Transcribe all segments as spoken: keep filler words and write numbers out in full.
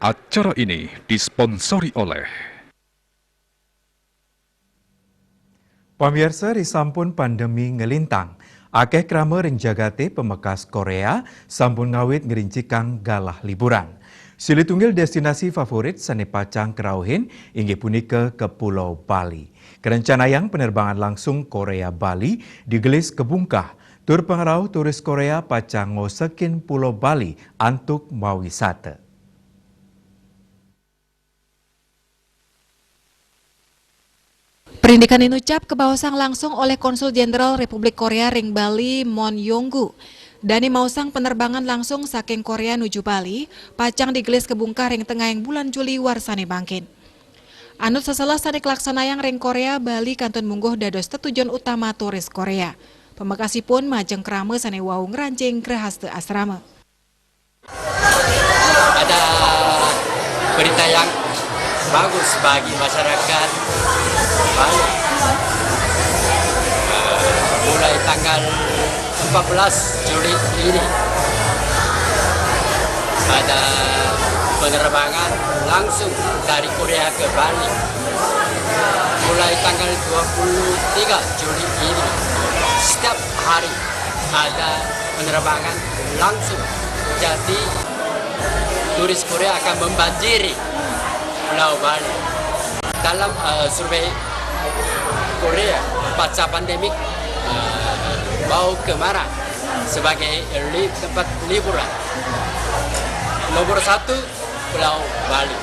Acara ini disponsori oleh. Pamiarsa, ri sampun pandemi ngelintang, akeh krama ring jagate pamekas Korea sampun ngawit ngrincikang galah liburan. Silih tunggil destinasi favorit sane pacang karauhin inggih punika ke Pulau Bali. Karencanayang penerbangan langsung Korea Bali digelis kabungkah, tur pangrauh turis Korea pacang ngosekin Pulau Bali antuk mawisata. Perindikan inucap kabaosang langsung oleh Konsul Jenderal Republik Korea ring Bali, Mon Yonggu. Dane maosang penerbangan langsung saking Korea nuju Bali, pacang digelis kabungkah ring tengahing bulan Juli warsane mangkin. Anut seselah sane kalaksanayang ring Korea, Bali kantun mungguh dados tetujon utama turis Korea. Pamekasipun majeng krama sane wau ngrancing grahasta asrama. Ada berita yang bagus bagi masyarakat Bali. Eh, mulai tanggal empat belas Juli ini, ada penerbangan langsung dari Korea ke Bali. Mulai tanggal dua puluh tiga Juli ini, setiap hari ada penerbangan langsung. Jadi, turis Korea akan membanjiri Pulau Bali. Dalam, eh, survei Korea pasca pandemik, eh, mau ke mana sebagai li-, tempat liburan? Nomor satu, Pulau Bali.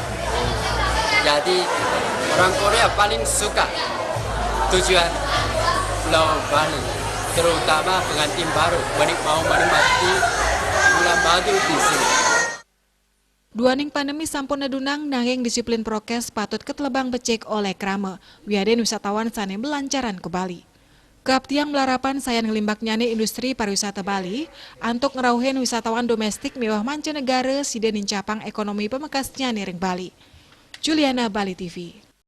Jadi, orang Korea paling suka tujuan Pulau Bali, terutama pengantin baru menik-, mau menikmati bulan madu di sini. Duaning pandemi sampun nedunang, nanging disiplin prokes patut katelebang becik oleh krama, wiadin wisatawan sane malancaran ka Bali. Kaaptiang malarapan sayan nglimbaknyane industri pariwisata Bali, antuk ngrauhin wisatawan domestik miwah mancanegara sida nincapang ekonomi pamekasnyane ring Bali. Juliana, Bali T V.